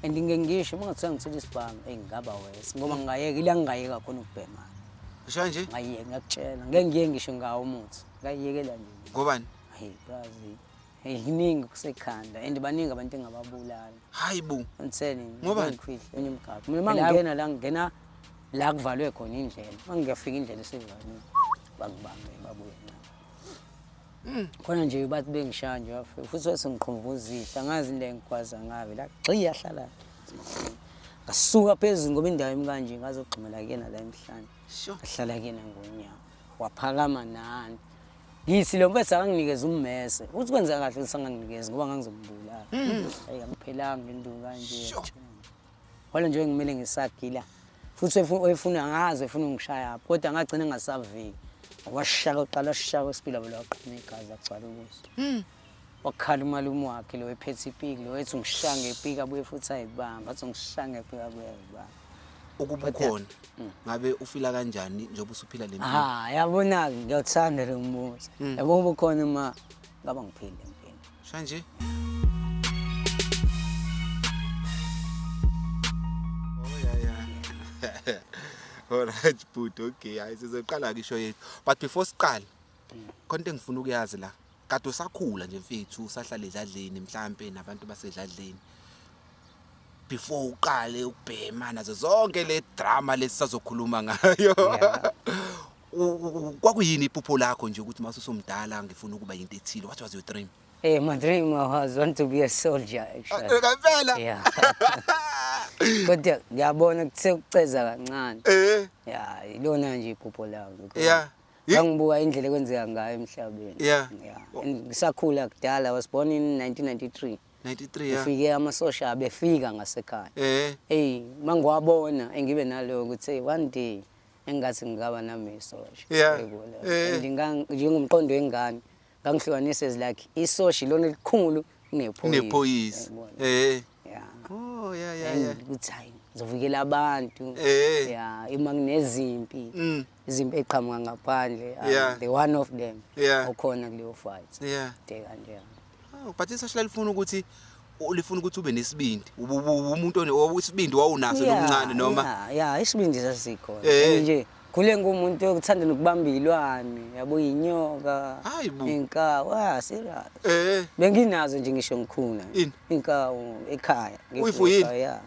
And ngike ngisho uma ngathiwa ngithola isibhamu, eyi ngingaba worse ngoba ngingayeka ila ngingayeka khona ukubhema. Usho nje? Ngayeka ngiyakutshela. Ngeke ngiye ngisho ngawo umuthi. Ngayiyekela nje. Ngobani? Hey brazi. Hey kuningi kusekhanda and baningi abantu engababulala. Hayi bo. Ngitheni? Ngobani? Ngifihle enye umgaqo. Mina mangingena la ngingena la kuvalwe khona indlela. Mangiyafika indlela esivaliwe bangibambe babuye nami. Khona nje bathi bengishaya nje wafika futhi wase ngiqhumvuzile angazi into engigwaza ngayo la gxi yahlala. Ngasuka phezulu ngoba indawo imi kanje ngazogxumela kuyena la emhlane. Sure. Ahlala kuyena ngonyawo. Waphakama nani. Ngithi lo mfethu akanginikeza ummese. Uthi kwenza kahle ukuthi anganginikezi ngoba ngangizombulala. Hayi angiphelanga into kanje. Sure. Wala nje ngimele ngisagila. Futhi efuna ngazi efuna ungishaya apho kodwa ngagcina ngasaviki. Washaka uqala washaka wesibili wavele waqhuma igazi agcwala ubuso. Wakhala umalume wakhe lo ephethe ipiki lo ethi ungishaya ngepiki abuye futhi ayibamba athi ungishaya ngepiki abuye ayibamba. Ukuba ukhona ngabe ufila kanjani njengoba usuphila le mpilo? Ah, yabona-ke ngiyawuthanda lo mbuzo. Yabo uba ukhona uma ngaba ngiphile empilweni. Shanje? Oh yeah yeah. Alright but okay, hayi sizoqala ke isho yethu. But before siqale, khona into engifuna ukuyazi la. Kade usakhula nje mfethu, usahlala edladleni mhlambe nabantu basedladleni. Before uqale ukubhema nazo zonke le drama lesisazokhuluma ngayo. Yeah. Kwakuyini iphupho lakho nje ukuthi mase usumdala ngifuna ukuba yinto ethile? What was your dream? Hey, my dream was want to be a soldier actually. Ngempela? Yeah. Kodwa ngiyabona kuthe ukuceza kancane. Yeah, ilona nje iphupho lami. Because Ngangibuka indlela ekwenzeka ngayo emhlabeni. Yeah. And ngisakhula kudala, I was born in 1993. 93 yeah. Kufike amasosha abefika ngasekhaya. Hey, mangiwabona engibe naloyo ukuthi hey, one day engathi ngingaba nami isosha. Yayibona. And njengomqondo wengane ngangihlukanisa as like isosha ilona elikhulu kunephoyisa. Kunephoyisa. Yayibona. Yeah. Oh yeah yeah And yeah. ukuthi hayi ngizovikela abantu. Yeah, uma kunezimpi. Izimpi eqhamuka ngaphandle, I'm the one of them. Okhona kuleyo fight. De kanje. Oh, but isosha lalifuna ukuthi lifuna ukuthi ube nesibindi. Umuntu isibindi wawunaso lomncane noma? Yeah, yeah, isibindi sasikhona. Nje khule ngumuntu othanda nokubamba ilwane, yabo inyoka, Hayi bo. inkawu, ah serious. Benginazo nje ngisho ngikhula. Ini? Inkawu ekhaya, Uyifuyile? ngifuya, yeah.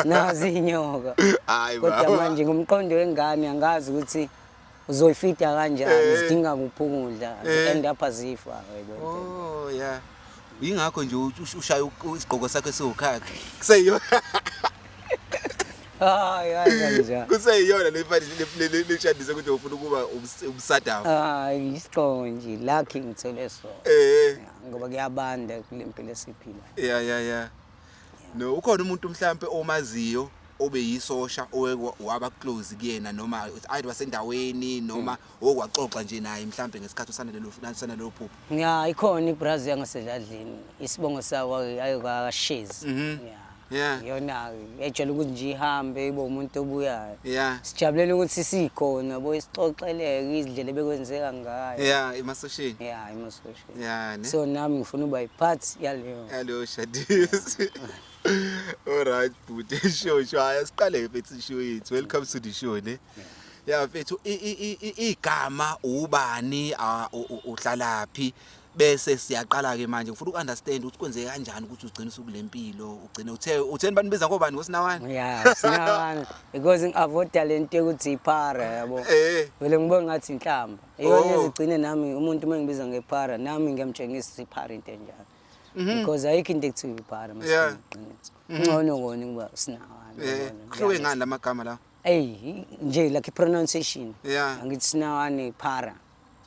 Nazi inyoka. Hayi Kodwa baba. manje ngomqondo wengane angazi ukuthi uzoyifida kanjani, zidinga kuphi ukudla, end up azifa yayibona. Oh yeah. Yingakho nje ushaya isigqoko sakho esiwukhakhi. Kuseyiyona. Hayi hayi kanjani. Kuseyiyona le mfana le shandise ukuthi ufuna ukuba umsadafu. Hayi isigqoko nje lucky ngithole sona. Yeah, ngoba kuyabanda kule mpilo esiphila. Yeah yeah yeah. No ukhona umuntu mhlambe omaziyo obe yisosha oweke waba close kuyena noma either wasendaweni noma okwaxoxa nje naye mhlambe ngesikhathi usana lelo phupho. Yeah, ikhona ibrazil yangasedladleni. Isibongo sawo ayokashezi. Yeah. Yona ejwayele ukuthi nje ihambe ibe umuntu obuyayo. Sijabulela ukuthi sikhona bo isixoxeleke izindlela ebekwenzeka ngayo. Yeah, emasosheni. Yeah, emasosheni. Yeah, ne? So nami ngifuna uba yi-part yaleyo. Yaleyo shadisi. All right, bhuti. Sure, sure. Hayi siqale mfethu show yethu. Welcome to the show, ne? Yeah, mfethu igama ubani, uhlalaphi? Bese siyaqala ke manje ngifuna ukunderstand ukuthi kwenzeke kanjani ukuthi ugcine usukulempilo, ugcine uthe utheni banibiza ngobani ngoSinawane? Yeah, Sinawane because ngiavoida lento yokuthi iphara yabo. Vele ngibona ngathi inhlamba. Iyona ezigcine nami umuntu uma ngibiza ngephara nami ngiyamtshengisa ukuthi iphara into enjani. Because ayikho into ekuthiwa iphara mase ngiqiniso. Ngcono kona ukuba Sinawane. Kuhluke ngani lamagama lawa? Ey, nje like pronunciation. Angithi Sinawane phara.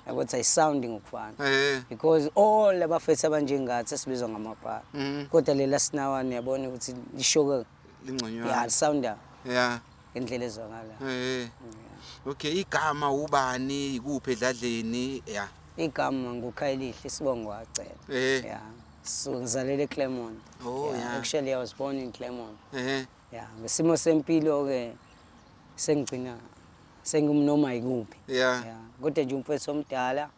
Yabo I sound ngokufana. Because all abafethu abanjengathi esibizwa ngamapara. Kodwa lela Sinawane yabona ukuthi lisho Lingconywana. Yeah, sound. Ngendlela ezwakala. Okay, igama ubani, ikuphi edladleni? Yeah. Igama nguKhayelihle, isibongo wacela. Yeah. So ngizalele eClermont. Oh, Yeah, yeah. Actually I was born in Claremont. Yeah, ngesimo sempilo ke sengigcina sengumnoma ikuphi. Yeah. Kodwa nje umfethu omdala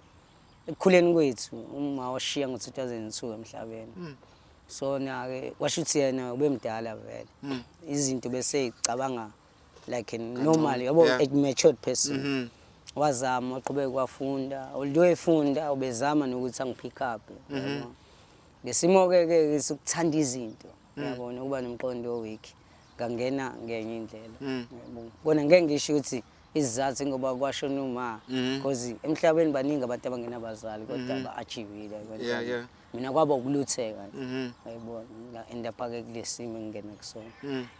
ekukhuleni kwethu uma washiya ngo-2002 emhlabeni. So na-ke kwasho ukuthi yena ubemdala vele, izinto bese icabanga like a normal, yabo, a matured person. Wazama, waqhubeka, wafunda. Although efunda, ubezama nokuthi angipick up, yabo. Ngesimo-ke ke sokuthanda izinto, yabona, ukuba nomqondo weak, ngangena ngenye indlela, yabo. Kona ngeke ngisho ukuthi isizathu ngoba kwashona uma, because emhlabeni baningi abantu abangenabazali kodwa ba-achievile. Mina kwaba ukulutheka nje, yayibona, nga-end up-ke kule simo engingena kusona.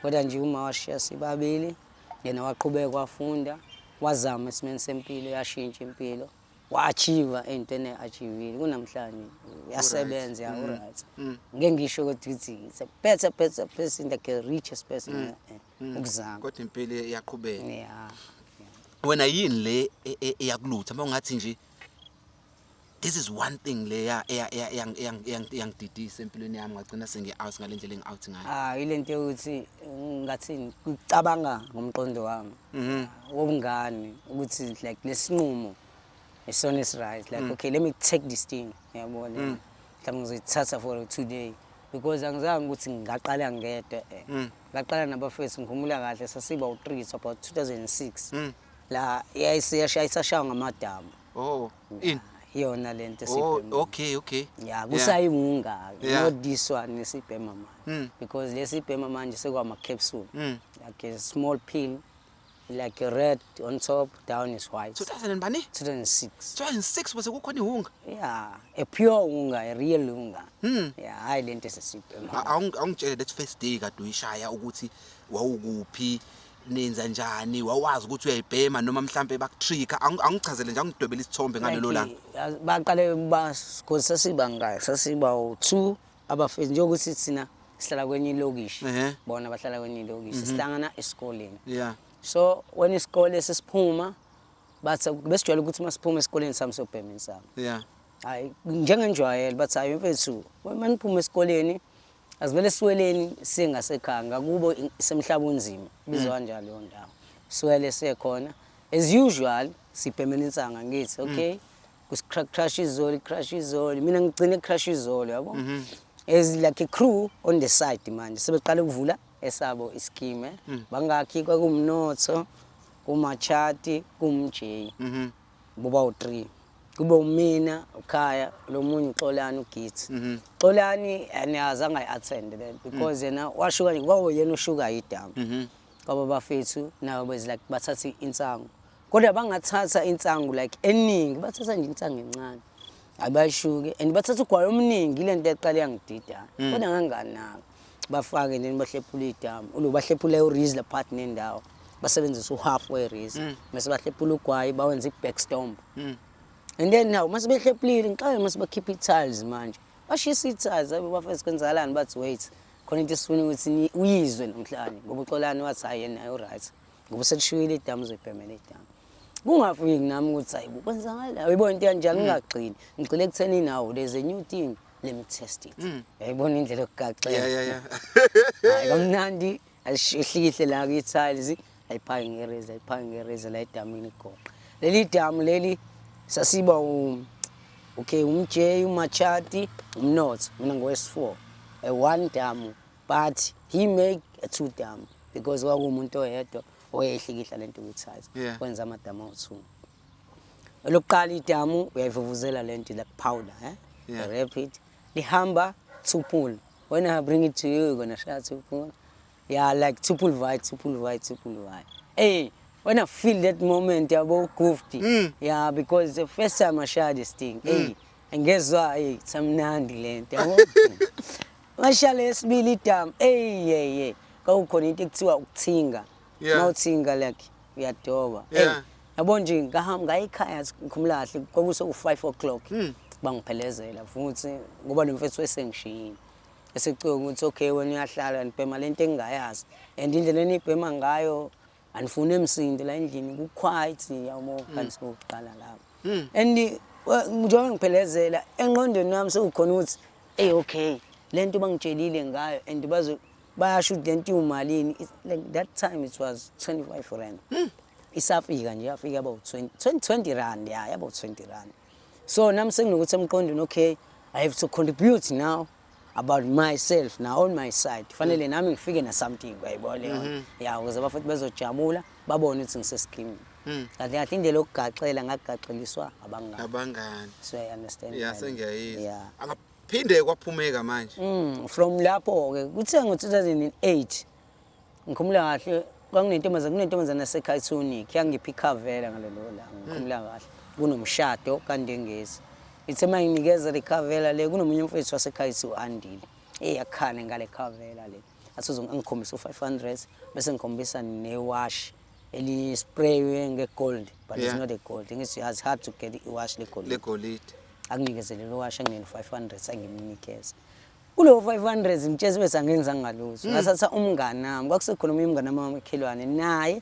Kodwa nje uma washiya sibabili, yena waqhubeka wafunda, wazama esimeni sempilo, yashintsha impilo, wa-achieve ey'ntweni ayi-achievile kunamhlanje, uyasebenza, ya, uright. Ngeke ngisho ukuthi it's a better person, like a richest person, ukuzama. Kodwa impilo iyaqhubeka. Yeah. Wena yini le eyakulutha uma ungathi nje this is one thing le ya eyangididisa empilweni yami, ngagcina sengi-out ngale ndlela engi-out ngayo? Ah, ile nto yokuthi ngathini, kucabanga ngomqondo wami wobungane, ukuthi like lesinqumo isona esi-right, like, okay, let me take this thing, yabona, mhlawumbe ngizoyithatha for today, because angizange ukuthi ngaqala ngedwa, ngaqala nabafethu. Ngikhumula kahle, sasiba u-3, it's about 2006, la yayisashaywa ngamadamu. Oh, in Yona lento Oh. esibhema. Okay. Ya, kusayiwunga, not this one esibhema manje, because lesibhema manje sekwama-capsule, like a small pill, like a red on top, down is white. 2000 and bani? 2006. 2006 bese kukhona iwunga? Yeah, a pure unga, a real unga. Yeah, hayi lento esesibhema. Awungitshele that first day kade uyishaya, ukuthi wawukuphi, nenza njani, wawazi ukuthi uyayibhema noma mhlambe bakutricka? Awungichazele nje, angidwebele isithombe ngalelo langa. Like, baqale bas, cause sasiba ngaka, sasiba u-two abafethu, njengokuthi thina sihlala kwenye ilokishi, bona bahlala kwenye ilokishi, sihlangana esikoleni. So when isikole sesiphuma, bathi besijwayele ukuthi uma siphuma esikoleni sami siyobhema insangu. Hayi, njengenjwayelo, bathi, "Hayi mfethu, uma niphuma esikoleni asivele siweleni siye ngasekhaya ngakubo semhlaba unzima," bizwa kanjalo leyo ndawo. Siwele siye khona, as usual sibhemela insanga. Ngithi, "Okay, crash izoli, crash izoli." Mina ngigcine crash izoli, yabo, as like a crew on the side. Manje sebeqala ukuvula esabo ischeme, bangakhi? Kwakumnotho, kumachati, kumj, boba u3, kube umina, ukhaya lo munye, uXolani, uGithi. Xolani and azange ayi-attend then because yena washuka nje, kwawo yena ushuka idamu. Kwaba bafethu nabo bez like bathatha insangu, kodwa bangathatha insangu like eningi, bathatha nje insangu encane, abayishuke, and bathatha ugwayi omningi. Ile nto eqale yangidida, kodwa nganganako. Bafake nje, bahlephula idamu ulo, bahlephula urizla phakathi nendawo, basebenzisa uhalf werizla, bese bahlephula ugwayi, bawenza i-back stomp. And then now mase behlephulile, ngixake mase bakhipha i-tiles, manje bashisa i-tiles. Abe bafethu, kwenzakalani? Bathi, "Wait, khona into esifuna ukuthi uyizwe namhlanje," ngoba uXolani wathi, "Hayi, yena u-right ngoba selishuyile idamu, uzoyibhemela idamu." Kungafiki nami ukuthi, hayi bo, kwenzakala, uyibona into kanjalo. Ngingagxili, ngigxile ekutheni now there's a new thing, let me test it, uyayibona indlela yokugaxela. Hayi, kamnandi, ayihlikihle la kwi-tiles, ayiphake ngereza, ayiphake ngereza la edamini. Igoqa leli damu leli, sasiba okay, umj, umachati, umnotho, mina ngowesi-4, a one damu, but he make a two dam because kwakuwumuntu oyedwa oyehlikihla lento kwi-tiles. Wenza amadamu awu-two. Elokuqala idamu uyayivuvuzela lento like powder, eh? Rapid lihamba two pull. When I bring it to you, you're gonna share two pull, yeah, like two pull vai, two pull vai, two pull vai. Hey, when I feel that moment, yabo, goofy. Yeah, because the first time I share this thing, hey, ngezwa, hey, samnandi lento, yabo. Mashala esibili idamu, hey, hey, hey, kwakukhona into ekuthiwa ukuthinga. Mawuthinga like uyadoba. Hey, yabo nje, ngahamba ngaya ekhaya, ngikhumula kahle, kwakuse u-5 o'clock. Bangiphelezela futhi ngoba lo mfethu wesengishiyile, esecika ukuthi, okay, wena uyahlala nibhema lento engingayazi, and indlela enibhema ngayo anifune emsindo la endlini, ku-quiet, yabo, kanti sekuqala lapho. And njengoba ngiphelezela, engqondweni wami sekukhona ukuthi, hey, okay, lento bangitshelile ngayo and bazo bayasho ukuthi lento iwumalini. Like that time it was 25 rand. Isafika nje, yafika about 20 20 20 rand, yeah, about 20 rand. So nami senginokuthi emqondweni, okay, I have to contribute now. about myself now on my side. Fanele nami ngifike na something, uyayibona leyo nto. Ya, ukuze abafuthi bezojabula, babone ukuthi ngiseskimini. Kahle kahle indlela yokugaxela, ngagaxeliswa abangani. Abangani. So I understand. Ya, sengiyayizwa. Yeah. Angaphinde kwaphumeka manje. From lapho ke kuthe ngo-2008, ngikhumbula kahle, kwakunentombazane, kunentombazane yaseKhathunic yangipha ikhavela ngalelo langa, ngikhumbula kahle kunomshado kaNdengezi. Ithe uma nginikeza le khavela le, kunomunye umfethu wasekhaya u-Andile, eyakhala ngale khavela le, athi angikhombisa u-500, bese ngikhombisa newashi eli-spraywe nge-gold, but it's not a gold. Ngithi it's hard to get iwashi legolide. Legolide. Akunikeze lelo washi, anginelo 500 angimnikeza. Kulowo 500, ngitshela bese angenza ngalutho. Ngathatha umngani wami, kwakusekhona omunye umngani wami wamakhelwane, naye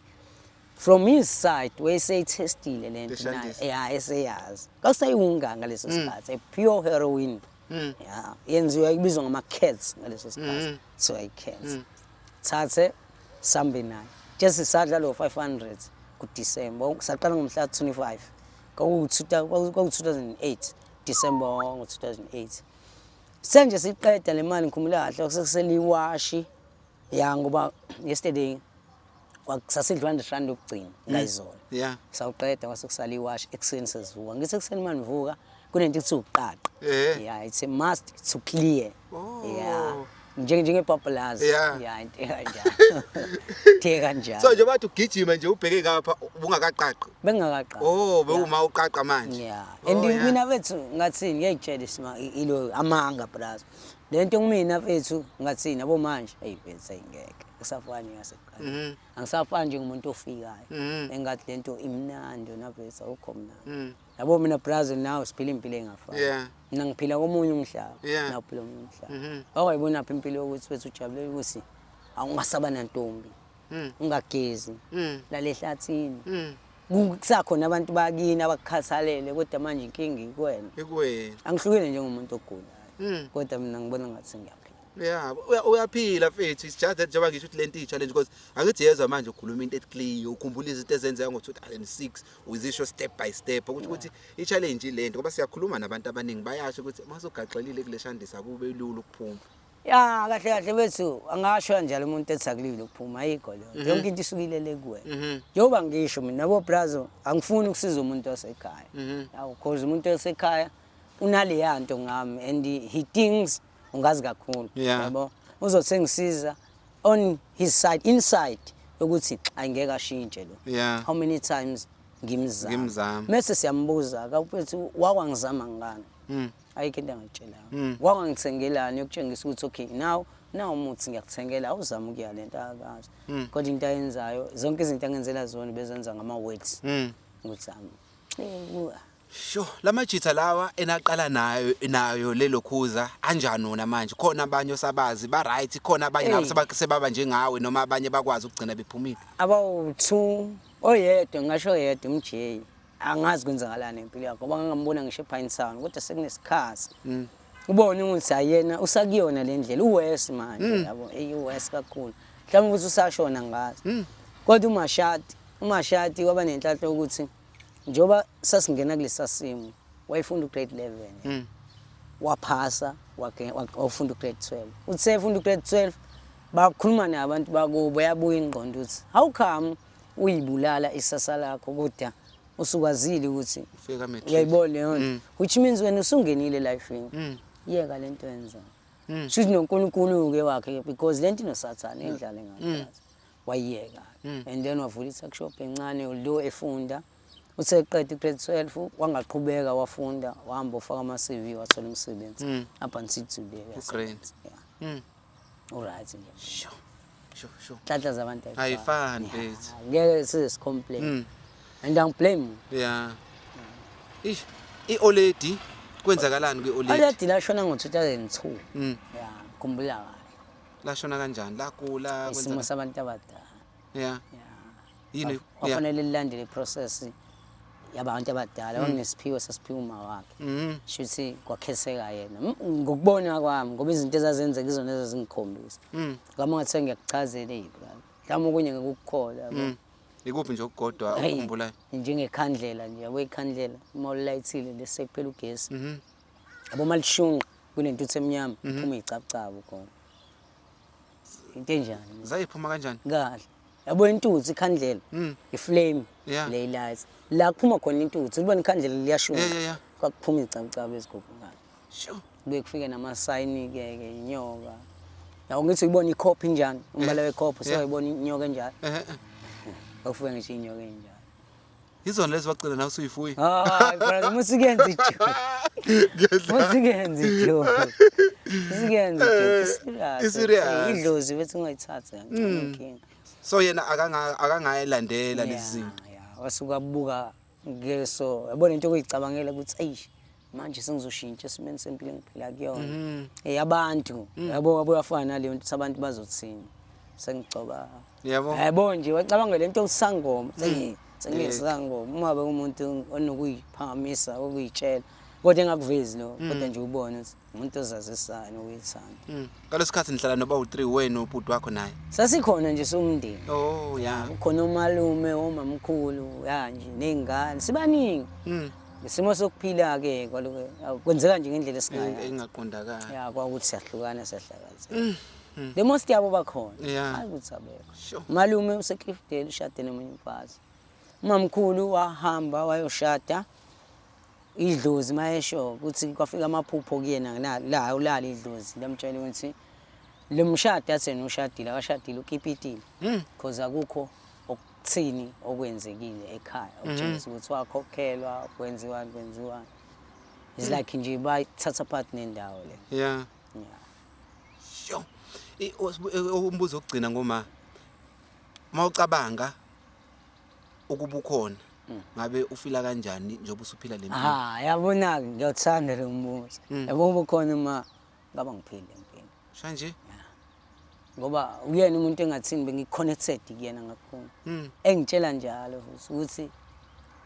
from his side wayeseyithestile le nto naye. Eshandisa. Ya, eseyazi. Kwakuseyiwunganga ngaleso sikhathi, a pure heroin. Ya, yenziwa, ibizwa ngama-cats ngaleso sikhathi. So i-cats. Thathe sambe naye. Just sadla lo 500 kuDecember. Saqala ngomhla 25. Kwaku 2008, December ngo 2008. Senje siqeda le mali, ngikhumbula kahle kwakuseliwashi, ya, ngoba yesterday kwakusasidla R100 yokugcina ngayizolo. Sawuqeda, kwase kusala iwashi ekuseni sesivuka. Ngithi ekuseni uma nivuka kunento ekuthiwa uqaqa. Yeah, it's a must to clear. Yeah. Njengebhabhalazi. Yeah, into kanjalo. Into kanjalo. So nje bathi ugijima nje ubheke ngapha, ubungakaqaqi. Bengingakaqaqi. Oh, bewuma uqaqa manje. Yeah. Oh, And yeah. mina mfethu, ngathini, ngiyayitshela isima ilo amanga, bras. Lento kumina mfethu, ngathini, yabo manje, hey mfethu, ayingeke. Kusafani ngasekuqala. Angisafani njengomuntu ofikayo. Engathi lento imnandi, yona mfethu awukho mnandi. Yabo mina bras, nawe siphila impilo engafani. Mina ngiphila komunye umhlaba. Nawe uphila komunye umhlaba. Awayibona phi impilo yokuthi wethu ujabulela ukuthi awungasaba nantombi. Ungagezi. Lala ehlathini. Kusakhona abantu bakini abakukhathalele, kodwa manje inkinga ikuwena. Ikuwena. Angihlukile njengomuntu ogulayo. Kodwa mina ngibona ngathi ngiyaphila. Yeah, uyaphila mfethu. It's just that njengoba ngisho ukuthi lento i-challenge, because angithi yezwa manje ukhuluma into clear, ukhumbula izinto ezenzeka ngo-2006, uzisho step by step ukuthi i-challenge lento, ngoba siyakhuluma nabantu abaningi, bayasho ukuthi masugaxelile kule shandisa kube lula ukuphuma. Ya, kahle kahle bethu, angasho kanjalo umuntu ethi akulile ukuphuma, ayikho leyo. Yonke into isukile le kuwena. Njengoba ngisho mina nabo brazo, angifuni ukusiza umuntu wasekhaya. Yawo, cause umuntu wasekhaya unaleya nto ngami and he thinks ungazi kakhulu. Yabo. Uzothi ngisiza on his side, inside ukuthi ayingeke ashintshe lo. How many times ngimzama. Ngimzama. Mase siyambuza kawuphethu, wakwangizama ngani? Ayikho into angitshelanga. Wangangithengelani yokutshengisa ukuthi okay, now umuthi ngiyakuthengela, awuzama ukuya lento akazi. Kodwa into ayenzayo, zonke izinto angenzela zona bezenza ngama words. Ukuthi ami. Sho, lamajitha lawa enaqala nayo lelo khuza anjani wona manje? Khona abanye osabazi ba right, khona abanye nabo sebaba njengawe, noma abanye bakwazi ukugcina bephumile? Abawu2, oyedwa ngisho, oyedwa umJ. Angazi kwenzakalani empilo yakhe ngoba ngangambona ngisho ePine Town, kodwa sekunesikhathi. Ubone ukuthi ayena usakuyona le ndlela, uwes manje, yabo, eyi-wes kakhulu. Mhlawumbe ukuthi usashona, ngazi. Kodwa uMashati waba nenhlanhla ukuthi njengoba sasingena kulesa simo wayefunda ugrade 11. Waphasa, wafunda ugrade 12. Uthe efunda ugrade 12, bakhuluma nabantu bakubo, yabuya ingqondo ukuthi how come uyibulala isasa lakho, kodwa usukwazile ukuthi Ufika matric. Uyayibona leyo nto, which means wena usungenile elifini, yeka lento yenzayo. Shuthi noNkulunkulu-ke wakhe, because lento inosathane indlala engaphakathi, wayiyeka and then wavula i-tuckshop encane lo efunda. Uthe eqeda i-grade 12, wangaqhubeka wafunda, wahamba ufaka ama-CV, wathola umsebenzi. Up until today uyasebenza. Yeah. Uright nje. Sho. Sho, sho. Nhlanhla zabantu. Ayifani, mfethu. Ngeke size sicomplain. And angiblame. Yeah. Ish, i-oledi kwenzakalani kwi-oledi? Oledi lashona ngo-2002. Yeah, khumbula kahle. Lashona kanjani? Lagula? Isimo sabantu abadala. Yeah. Yini? Yeah. Kwafanele lilandele iprocess yabantu abadala. Kwakunesiphiwo sasiphiwa uma wakhe. Shuthi kwakhetheka yena. Ngokubona kwami, ngoba izinto ezazenzeka izona ezazingikhombisa. Ngama ngathi ngiyakuchazela, hey brother. Mhlawumbe okunye ngekukukholwa, yabo. Ikuphi nje okukodwa Hey, okukhumbulayo? Njengekhandlela nje, yabo, ikhandlela uma ulilayithile lese kuphela ugesi. Yabo, malishunqa. Kunentuthu emnyama, kuphuma izicabucabu khona. Into enjani? Zayiphuma kanjani? Kahle. Yabo intuthu ikhandlela, iflame le lights. La kuphuma khona intuthu, ubona ikhandlela liyashunqa. Yeah. Kwakuphuma izicabucabu ezikhuphukayo. Sure. Kuye kufike namasayini-ke ke inyoka. Yawo ngithi uyibona ikhopha injani, umbala wekhopha, sewayibona inyoka enjalo. Kwakufika ngisho inyoka enjalo. Yizona lezi wagcina nawe usuyifuya. Hayi brother, musukenza ijoke. Musukenza ijoke. Musukenza ijoke. Serious. I-serious. Idlozi bethi ungayithatha kancane inkinga. So yena akangayilandela lezi zinto. Yeah, wasuka abuka ngeso. Yabona into okuyicabangela ukuthi eish manje sengizoshintsha esimeni sempilo engiphila kuyona. Eh abantu, yabo yabo yafana naleyo nto ukuthi abantu bazothini. Sengigcoba. Yabo. Yabo nje wacabanga lento usangoma. Sengisangoma. Uma bekumuntu onokuyiphakamisa, okuyitshela. Kodwa engakuvezi lo, kodwa nje ubone ukuthi umuntu ozazisayo nokuyithanda. Ngaleso sikhathi nihlala noba u3 wena ubhuti wakho naye. Sasikhona nje somndeni. Oh yeah. Kukhona umalume, omamkhulu, ya nje nezingane. Sibaningi. Isimo sokuphila ke kwaloku kwenzeka nje ngendlela esingayazi. Engaqondakali. Ya kwakuthi siyahlukana siyahlakazeka. The most yabo bakhona. Hayi ukuthi abekho. Sure. Malume useCliffdale ushade nomunye umfazi. Umamkhulu wahamba wayoshada idlozi mayesho ukuthi kwafika amaphupho kuyena la ulala idlozi lamtshela ukuthi lo mshado athi yena ushadile akashadile ukipitile because akukho okuthini okwenzekile ekhaya okutshengisa ukuthi wakhokhelwa kwenziwani kwenziwani. It's like nje bayithatha part nendawo le. Yeah. Yeah. Sure. Umbuzo wokugcina ngoma. Mawucabanga ukuba ukhona ngabe ufila kanjani njengoba usuphila le mpilo? Ah, yabona ke ngiyathanda lo mbuzo. Yabo ubukhona uma ngaba ngiphile impilo. Shanje? Ngoba uyena umuntu engathini bengiconnected kuyena kakhulu. Engitshela njalo futhi ukuthi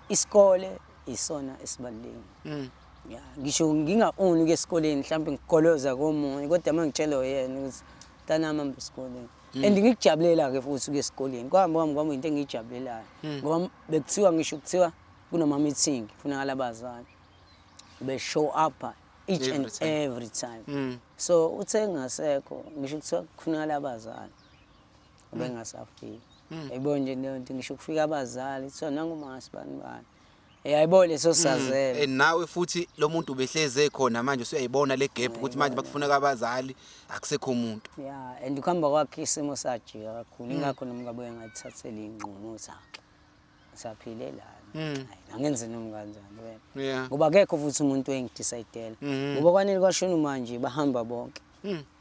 isikole isona esibalulekile. Ya, ngisho ngingauni ke esikoleni mhlawumbe ngigoloza komunye kodwa uma ngitshela yena ukuthi mntanami hamba esikoleni. And ngikujabulela ke futhi ukuya esikoleni. Kwahamba kwami kwami into engiyijabulelayo. Ngoba bekuthiwa ngisho kuthiwa kunoma meeting kufunakala abazali. Be show up each Every and time. every time. So uthe ngasekho ngisho kuthiwa kufunakala abazali. Bengasafiki. Yayibona nje leyo nto ngisho kufika abazali kuthiwa nangumasi bani bani. Yayibona leso sazelo. And nawe futhi lo muntu ubehleze khona manje usuyayibona le gap ukuthi manje bakufuneka abazali akusekho umuntu. Yeah, and ukuhamba kwakhe isimo sajika kakhulu ingakho noma ngabuye ngathathela inqumo zakhe. Saphile la. Hayi, angenze noma kanjani wena. Yeah. Ngoba akekho futhi umuntu engidecide. Ngoba kwanele kwashona manje bahamba bonke.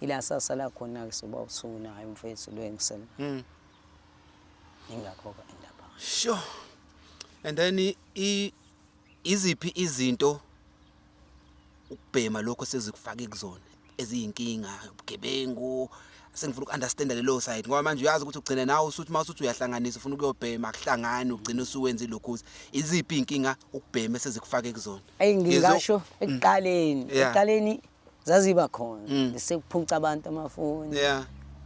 Ila sasala khona ke soba usuku naye umfethu lo engisela. Ingakho ke indaba. Sure. And then iziphi izinto ukubhema lokho sezikufake kuzona eziyinkinga ubugebengu? Sengifuna uku-understanda lelo side ngoba manje uyazi ukuthi ugcina nawe usuthi uma usuthi uyahlanganisa ufuna ukuyobhema akuhlangani ugcina usuwenza ilokhuzi. Iziphi iy'nkinga ukubhema esezikufake kuzona? Eyi ngingasho ekuqaleni, ekuqaleni zaziba khona ngisekuphuca abantu amafoni,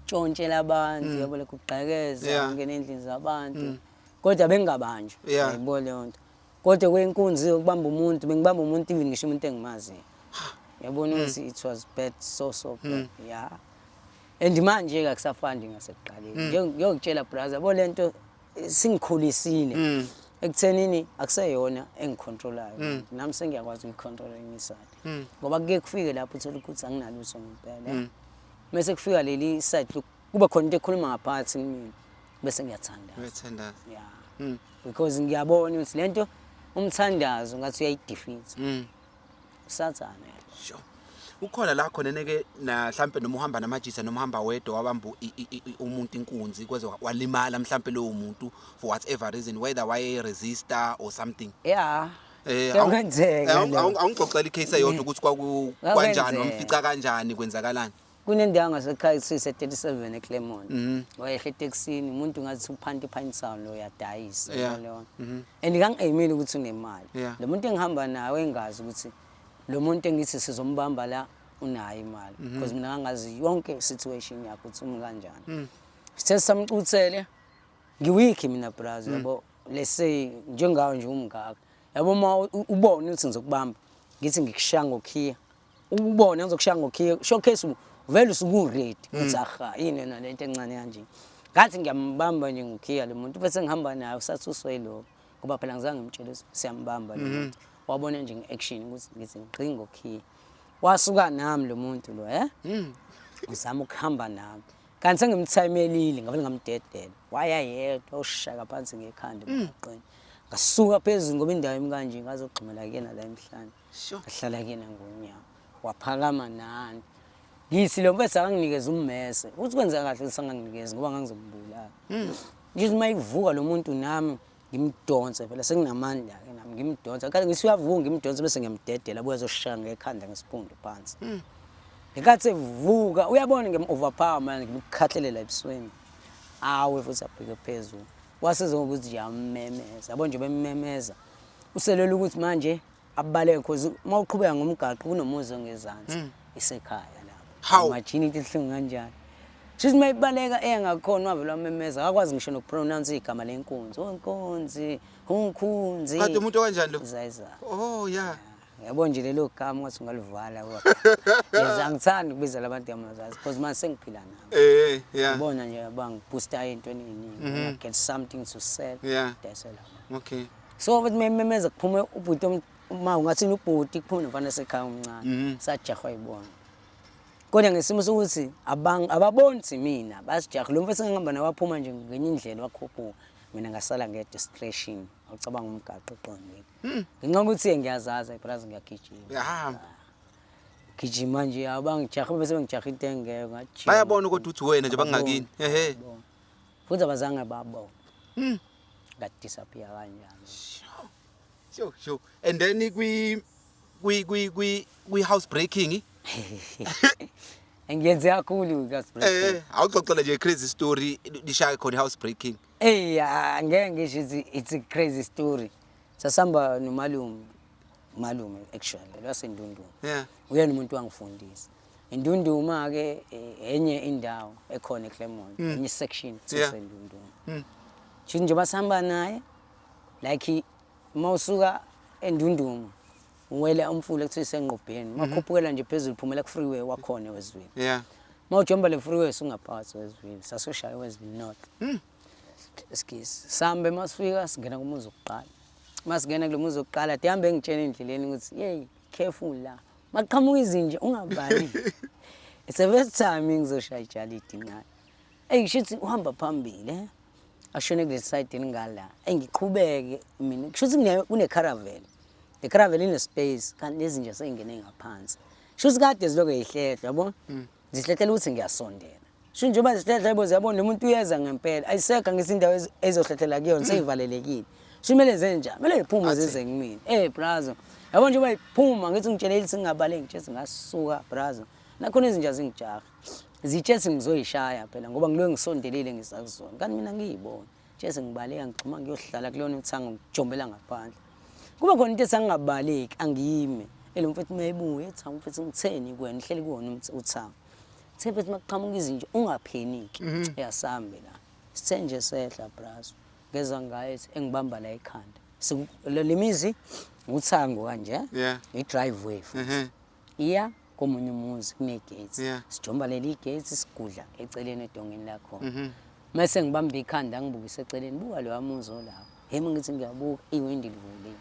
tshontshela abantu, yabo lokhu kugqekeza, ungena endlini zabantu. Kodwa bengingabanjwa, yayibona leyo nto. Kodwa kwenkunzi yokubamba umuntu, bengibamba umuntu even ngisho umuntu engimaziyo. Yabona ukuthi it was bad, so so bad. Yeah. And manje ke akusafani ngasekuqaleni. Ngiyokutshela brother, yabo lento singikhulisile. Ekuthenini akuseyona engicontrolayo. Nami sengiyakwazi ukuyicontrola imiside. Ngoba kuke kufike lapho uthola ukuthi anginalutho ngempela. Mase kufika leli side kuba khona into ekhuluma ngaphakathi kumina bese ngiyathandaza. Uyathandaza. Yeah. Because ngiyabona ukuthi lento umthandazo ngathi uyayidefeat. Usathane. Sure. Ukhona la khona neke na mhlambe noma uhamba namajisa noma uhamba wedwa wabamba umuntu inkunzi kweze walimala mhlambe lowo muntu for whatever reason, whether waye resistor or something. Yeah. Kuyakwenzeka lokho. Awungixoxela icase eyodwa ukuthi kwaku Kuyakwenzeka. kanjani, wamfica kanjani, kwenzakalani? Kunendawo ngasekhaya kuthiwa 37 eClermont. Wayehla etekisini umuntu ngathi uphanti pine sound lo uyadayisa leyo. And ngangi-aimile ukuthi unemali. Lo muntu engihamba naye engazi ukuthi lo muntu engithi sizombamba la unayo imali because mina ngangazi yonke situation yakhe ukuthi umi kanjani. Sithe samcuthele ngiweak mina brother yabo, let's say njengawe nje umngaka. Yabo uma ubone ukuthi ngizokubamba ngithi ngikushaya ngokhiya. Ubone ngizokushaya ngokhiye showcase vele usuke uready uthi aha, yini yona lento encane kanje. Ngathi ngiyambamba nje ngokhiya lo muntu, bese ngihamba naye usathuswe yilokho, ngoba phela ngizange ngimtshele ukuthi siyambamba lo muntu. Wabona nje nge-action ukuthi ngithi ngigqi ngokhiya, wasuka nami lo muntu lo, uzama ukuhamba nami, kanti sengimthayimelile, ngavele ngamdedela, waya yedwa, ushaka phansi ngekhanda emgwaqeni. Ngasuka phezulu ngoba indawo imi kanje, ngazogxumela kuyena la emhlane. Ngahlala kuyena ngonyawo, waphakama nami. Ngithi lo mfethu akanginikeza ummese, uthi kwenza kahle ukuthi anganginikezi ngoba ngangizombulala. Ngithi uma ivuka lo muntu nami ngimdonse, phela senginamandla-ke nami ngimdonse. Kanti ngithi uyavuka ngimdonse bese ngiyamdedela, abuye azoshaya ngekhanda ngesiphundu phansi. Ngenkathi evuka uyabona ngiyam-overpower manje, ngimkhahlelela ebusweni, awe futhi abheke phezulu. Wasiza ngokuthi nje ammemeza, yabo nje bemmemeza uselela ukuthi manje abaleke, cause uma uqhubeka ngomgaqo kunomuzi ongezansi, isekhaya lapho. Hawu. Imagine into ihlungu kanjani. Shuthi uma ibaleka eya ngakhona, wavele wamemeza, akakwazi ngisho nokupronounce igama lenkunzi, oh nkunzi, unkunzi. Kade umuntu okanjani lo? Izayizayo. Oh yeah. Yabo nje lelo gama ngathi ungalivala. Yes, angithandi ukubiza labantu ngamazazi because manje sengiphila nabo. Ubona nje bangiboosta ey'ntweni ey'ningi. I get something to sell. Dayisela. So bathi mememeza kuphume ubhuti uma ungathini ubhuti, kuphume nomfana sekhaya omncane. Sajahwa yibona. Kodwa ngesimo sokuthi ababoni ukuthi mina basijaha, lo mfethu engihamba naye waphuma nje ngenye indlela wakhuphuka, mina ngasala nge-distraction. Awucabanga umgaqo oqondile. Ngenxa yokuthi ngiyazazi ibras, ngiyagijima. Uyahamba. Gijima nje abangijaha bese bengijaha into engekho, ngajima. Bayabona kodwa ukuthi wena nje bangakini. Ehe. Ababoni. Futhi abazange babona. Ngadisappear kanjani. Sure. And then kwi house breaking. Ngiyenze kakhulu house breaking. Awuxoxele nje crazy story lishaya khona house breaking. Ey, angeke ngisho it's a crazy story. Sasihamba nomalume, malume actually lwaseNdunduma. Uyena umuntu wangifundisa. Indunduma ke enye indawo ekhona eClermont, enye section sesendunduma. Nje njengoba sihamba naye, like uma usuka eNdunduma uwela umfula ekuthiwa iseNgqobheni, makhuphukela nje phezulu phumela ku freeway wakhona eWestville. Mawujomba le freeway usungaphakathi eWestville, sasoshaya eWestville North. Excuse. Sambe masifika singena kumuzi wokuqala. Masingena kulo muzi wokuqala, dihambe engitshela endleleni ukuthi hey, careful la. Maqhamuka izinja ungabali. It's the first time ngizoshaya ijalidi naye. Ey, kushuthi uhamba phambili eh. Ashone kule side elingala. Ey, ngiqhubeke mina. Kushuthi kune caravan. Le caravan ine space kanti lezi nje seyingene ngaphansi. Kushuthi kade zilokhu zihlehla, yabo? Zihlehlela ukuthi ngiyasondela. Sho njengoba zihlehla yebo, ziyabona lo muntu uyeza ngempela. Ayisekho ngithi indawo ezohlehlela kuyona seyivalelekile. Sho kumele zenje, kumele ziphume Athi. zize kumina. Brazo. Yabo njengoba iphuma ngithi ngitshele ukuthi ngingabaleki, ngitshela ngasuka brazo. Nakhona izinja zingijaha. Zitshe ngizoyishaya phela ngoba ngiloke ngisondelile ngisakuzona. Kanti mina ngiyibona. Tshese ngibaleka ngigxuma ngiyohlala kulona uthango ngijombela ngaphandle. Kuba khona into ethi angingabaleki angiyime. Elo mfethu mayibuye ethi hawu mfethu ngitheni kuwena uhleli kuwona uthango. Uthe mfethu makuqhamuka izinja ungapheniki. Uyasambe la. Sithe nje sehla brazo. Ngezwa ngaye ethi engibamba la ekhanda. Le mizi uthango kanje. I-driveway futhi. Iya komunye umuzi kune-gates. Sijomba leli gates sigudla eceleni edongeni lakhona. Mase ngibamba ikhanda ngibukise eceleni, buka lo muzi olapho. Hemi ngithi ngiyabuka iwindi livuliwe.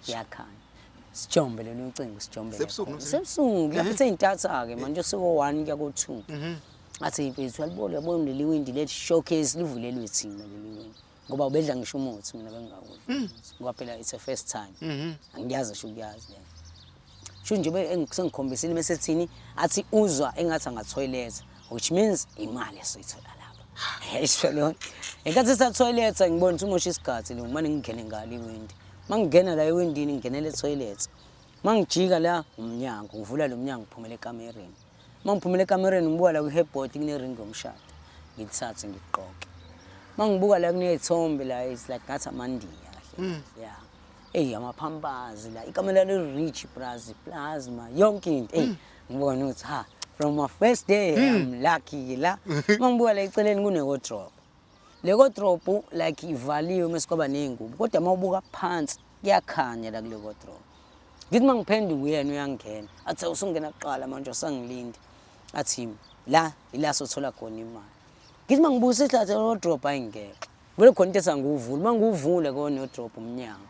Liyakhanya. Sijombe lolu cingo sijombe. Sebusuku khona. noma Sebusuku, lapho seyintatha ke manje siko 1 kuya ko 2. Athi mfethu uyalibona, uyabona leli windi leli showcase livulelwe thina leli windi. Ngoba ubedla ngisho umuthi mina bengingawudli. Ngoba phela it's a first time. Angiyazi ngisho ukuyazi le. Sho nje sengikhombisile bese thini athi uzwa engathi angathoyiletha, which means imali esoyithola lapha. Yayisho leyo. Ngenkathi esathoyiletha ngibona ukuthi umosha isikhathi lo, manje ngingene ngalo iwindi. Mangingena la ewindini ngingenele etoilet. Mangijika la umnyango, ngivula lo mnyango ngiphumela ekamereni. Mangiphumela ekamereni ngibuka la kwi-headboard kune-ring yomshado. Ngilithathe ngigqoke. Mangibuka la kuney'thombe la, it's like ngathi amaNdiya kahle. Yeah. Eyi amaphampazi la, ikamela le-rich braz, plasma, yonke into. Eyi ngibona ukuthi ha, from my first day I'm lucky la. Mangibuka la eceleni kune-wardrobe. Le wardrobe like ivaliwe mase kwaba ney'ngubo, kodwa uma ubuka phansi kuyakhanya la kule wardrobe. Ngithi uma ngiphenduka uyena uyangena, athi usungena kuqala manje usangilindi. Athi la ila sothola khona imali. Ngithi uma ngibusa ihlathi wardrobe ayingeke. Vele khona into esangiwuvula, uma ngiwuvule kona wardrobe umnyango.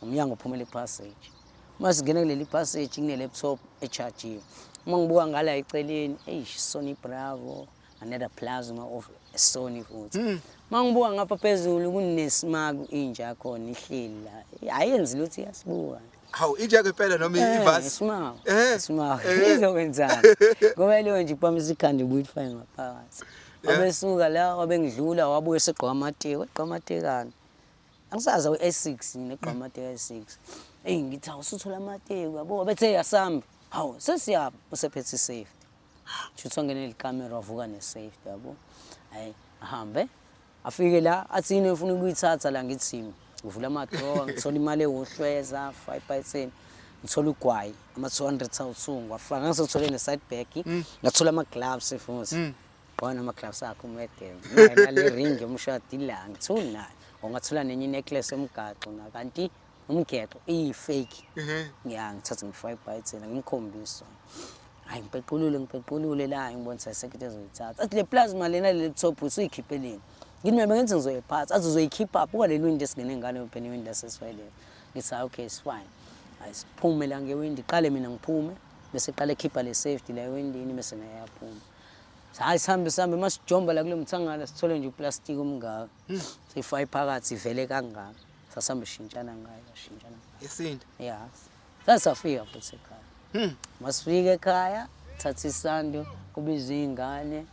Umnyango uphumela epassage. Uma singena kuleli passage kune laptop echajiwe. Uma ngibuka ngala eceleni, eish Sony Bravo, another plasma of Sony futhi. Uma ngibuka ngapha phezulu kunesmaku inja yakhona ihleli la. Ayenzi lutho iyasibuka. Hawu inja ngempela noma ivasi? Ismaku. Ismaku. Izokwenzani? Ngoba leyo nje iphamisa ikhanda ibuye ifake ngaphakathi. Wabesuka la wabengidlula wabuye segqoka amateki, wagqoka amatekana. Angisazi awu-S6 mina egqoka amateki ayi-6. Eyi ngithi hawu usuthola amateki yabo wabethe yasambe. Hawu sesiyaphi usephethe i-safety. Shuthi wangena likamera wavuka ne-safety yabo. Hayi ahambe afike la athi yini efuna ukuyithatha la ngithi ngivula amadrawer ngithola imali ewuhlweza 5 by 10 ngithola ugwayi ama-200 awu-2 ngiwafaka ngisothole ne-side bag ngathola ama-gloves futhi gqoka nama-gloves akhe umedem naye nale ring yomshado ila ngithuli nayo ungathola nenye i-necklace yomgaxo na kanti umgexo iyi-fake ya ngithathe ngi-five by ten ngimkhombise hayi ngipequlule ngipequlule la ngibona ayisekho into ezoyithatha athi le plasma lena le laptop usuyikhipheleni ngithi mina bengenze ngizoyiphatha athi uzoyikhipha buka le windi esingene ngalo phela iwindi laseswelele ngithi hayi okay it's fine hayi siphume la ngewindi qale mina ngiphume bese qale khipha le safety la ewindini bese naye yaphuma hayi sihambe sihambe masijomba la kulo mthangala sithole nje uplastiki omngaka siyifake phakathi ivele kangaka sasihambe shintshana ngayo shintshana ngayo Isinto. ya sasafika futhi ekhaya masifika ekhaya thatha isando kubiza iy'ngane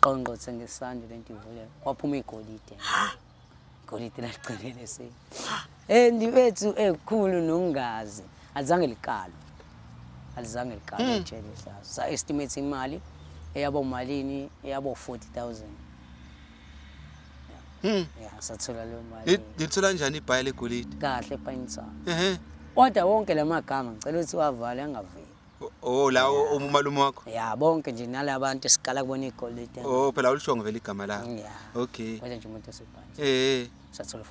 qongqothe ngesando lento ivuleka kwaphuma igolide igolide laligcinele se and bethu ekukhulu nokungazi alizange likalwe alizange likalwe ejele ihlazo sa-estimate imali eyaba umalini eyaba u-40 000. Ya sathola leyo mali. Nithola kanjani ibhayi legolide? Kahle ePinetown. Kodwa wonke la magama ngicela ukuthi wavale angaveli. Oh la umalume wakho. Ya bonke nje nalabantu esiqala kubona igolide. Oh phela awulishongo vele igama lakho. Ya. Okay. Kodwa nje umuntu osebhansi sathola 40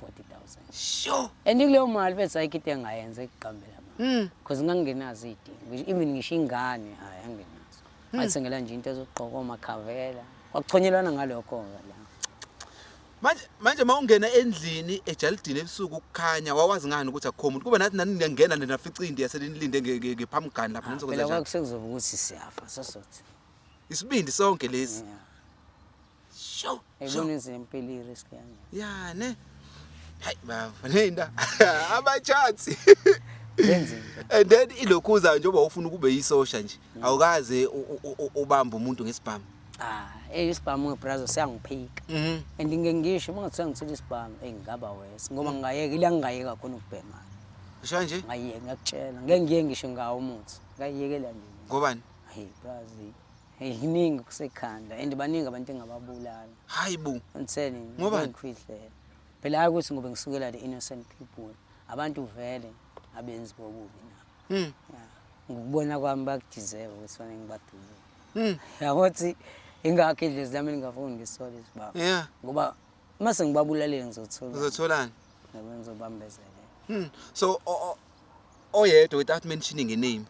000. Sure. And kuleyo mali bese ayikho into engayenza ekuqambela mali. Because ngangingenazo iy'dingo even ngisho ingane hayi angenazo. Ngathengela nje into ezogqoka omakhavela. Kwakuchonyelwana ngalokho-ke la. Manje mawungena endlini ejalidini ebusuku ukukhanya wawazi ngani ukuthi akukho umuntu kube nathi nani niyangena nafica indi yaselinilinde ngephamgani lapha Phela nizokwenza njani? kwakusekuzoba ukuthi siyafa sosothi. Isibindi sonke lesi. Ya. Sure. Yayibona izempilo i-risk kanje. Ya ne. Hayi baba nenda ama chance. Zenzile. And then ilokhuza njengoba ufuna ukube yisosha nje awukaze ubambe umuntu ngesibhamu. Ah, isibhamu ngebrazo siyangiphika. And ngike ngisho uma ngathiwa ngithola isibhamu, ngingaba worse ngoba ngingayeka ila ngingayeka khona ukubhema. Usho nje Ngayeka ngiyakutshela. Ngeke ngiye ngisho ngawo umuthi. Ngayekela nje. Ngobani? Hey brazi. Hey kuningi kusekhanda and baningi abantu engababulala. Hayi bo. Ngitheni Ngobani? ngikufihlela. Phela hayi ukuthi ngoba ngisukela the innocent people. Abantu vele abenzi bobubi na. Ya. Ngokubona kwami bakudeserve ukuthi fanele ngibadubule. Yabo ukuthi ingakho idlozi lami lingafuni ngisole isibhamu. Ngoba uma sengibabulalile ngizothola. Uzotholani? Yabo ngizobambezelela. So oyedwa without mentioning a name.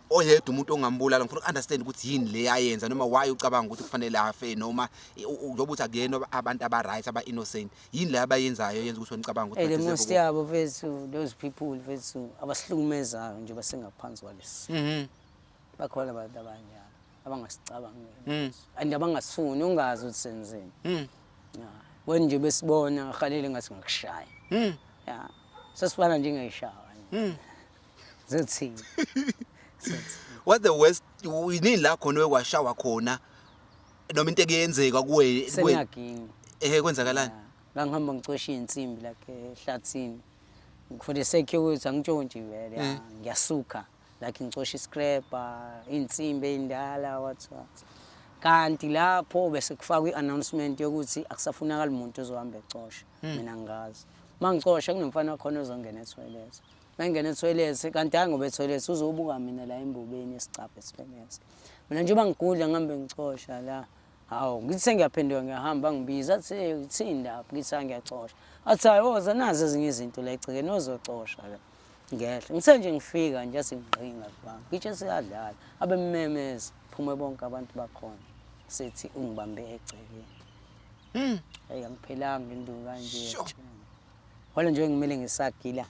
Oyedwa umuntu ongambulala ngifuna ukunderstand ukuthi yini le ayenza noma why ucabanga ukuthi kufanele afe noma njengoba uthi akuyena abantu aba right aba innocent yini le abayenzayo yenza ukuthi wena ucabanga ukuthi Le badeserve most yabo mfethu those people mfethu abasihlukumezayo nje basengaphansi kwalesi. Bakhona abantu abanjalo abangasicabangeli. And abangasifuni ungazi ukuthi senzeni. Ya. Wena nje besibona ngihalele ngathi ngakushaya. Ya. Sesifana njengeyishawa nje. Zothini? What the worst yini la khona okwashawa khona noma into ekuyenzeka kuwe? Sengiyagini. Kwenzakalani? Ngangihamba ngicosha insimbi like ehlathini. For the sake yokuthi angitshontshi vele ngiyasuka like ngicosha iscraper, insimbi eyindala what what. Kanti lapho bese kufakwa i-announcement yokuthi akusafunakali umuntu ozohamba ecosha. Mina ngingazi. Mangicosha kunomfana wakhona ozongena etoilet. Mangena etoilet kanti hayi ngoba etoilet uzobuka mina la embobeni esicabha etoilet. Mina njengoba ngigudla ngihambe ngicosha la. Hawu ngithi sengiyaphenduka ngiyahamba ngibiza athi hey uthini lapho ngithi hayi ngiyacosha. Athi hayi woza nazi ezinye izinto la egcekeni ozocosha la. Ngehla ngithe nje ngifika nje asingqi ngakubamba ngitshe siyadlala abemmemeza phume bonke abantu bakhona sethi ungibambe egcekeni. Hayi, angiphelanga induku kanje. Wala nje ngimele ngisagila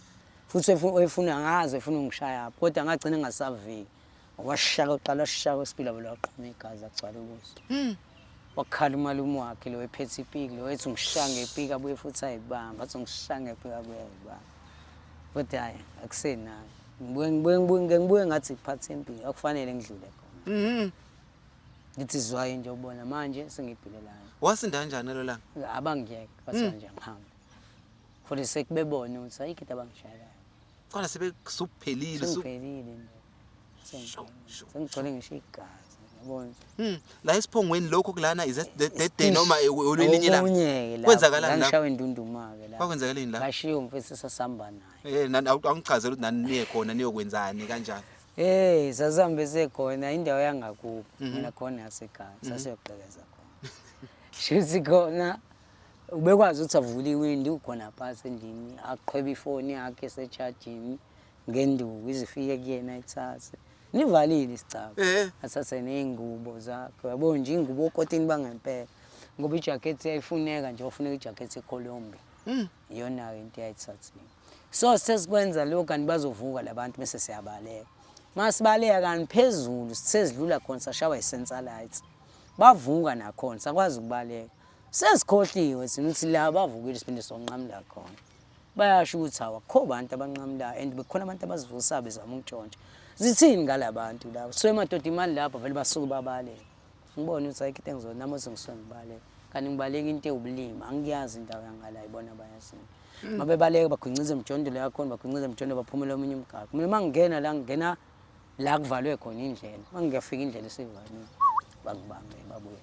futhi efuna ngazi efuna ungishaya kodwa ngagcina ngasaviki. Washaka uqala washaka wesibili wavele waqhuma igazi agcwala ubuso. Wakhala umalume wakhe lo ephethe ipiki lo ethi ungishaya ngepiki abuye futhi ayibamba athi ungishaya ngepiki abuye ayibamba. Kodwa hhayi akusenayo. Ngibuye ngibuye ngibuye ngibuye ngathi ngiphathe impilo akufanele ngidlule khona. Ngithi zwayi nje ubona manje sengibhilelayo. Wasinda kanjani lelo langa? Abangiyeka bathi kanje ngihambe. For the sake bebone ukuthi ayikho into abangishayelayo. Kodwa sebesuphelile su Sengiphelile nje. Sure. Sengigcwele ngisho igazi yabona. La esiphongweni lokho kulana is that that day noma olwelinye ilanga? Okunye-ke lapho, Kwenzakalani lapho? ngangishawa indunduma-ke lapho. Kwakwenzakaleni lapho? Ngashiya umfethu sasihamba naye. Awungichazele ukuthi nani niye khona niyokwenzani kanjani? Hey, sasihambe sekhona indawo yangakubo. Mina khona yasekhaya, sasiyogqekeza khona. Shuthi khona ubekwazi ukuthi avule iwindi ukhona phansi endlini, aqhwebe ifoni yakhe esechajini ngenduku izifike kuyena ayithathe. Nivalile isicaba. Athathe ney'ngubo zakhe. Yabo nje ingubo okotini bangempela. Ngoba ijakhethi yayifuneka nje, wafuneka ijakhethi eColombia. Iyona-ke into eyayithathiwe. So sithe sikwenza lokho kanti bazovuka labantu bese siyabaleka. Masibaleka kanti phezulu sithe sidlula khona sashawa i-sensor lights. Bavuka nakhona sakwazi ukubaleka. Sesikhohliwe thina ukuthi la bavukile siphinde sonqamula khona. Bayasho ukuthi hawu akukho bantu abanqamulayo and bekukhona abantu abazivusayo bezama ukutshontsha. Zithini ngalabantu laba? Suke madoda imali lapha vele basuke babaleke. Ngibone ukuthi ayikho into engizona nami sengisuke ngibaleka. Kanti ngibaleka into ewubulima angiyazi indawo yangala ibona bayazini. Mabebaleka bagwinciza emjondolo yakhona bagwinciza emjondolo baphumela omunye umgaqo. Mina uma ngingena la ngingena la kuvalwe khona indlela. Uma ngiyafika indlela isivaliwe bangibambe babuye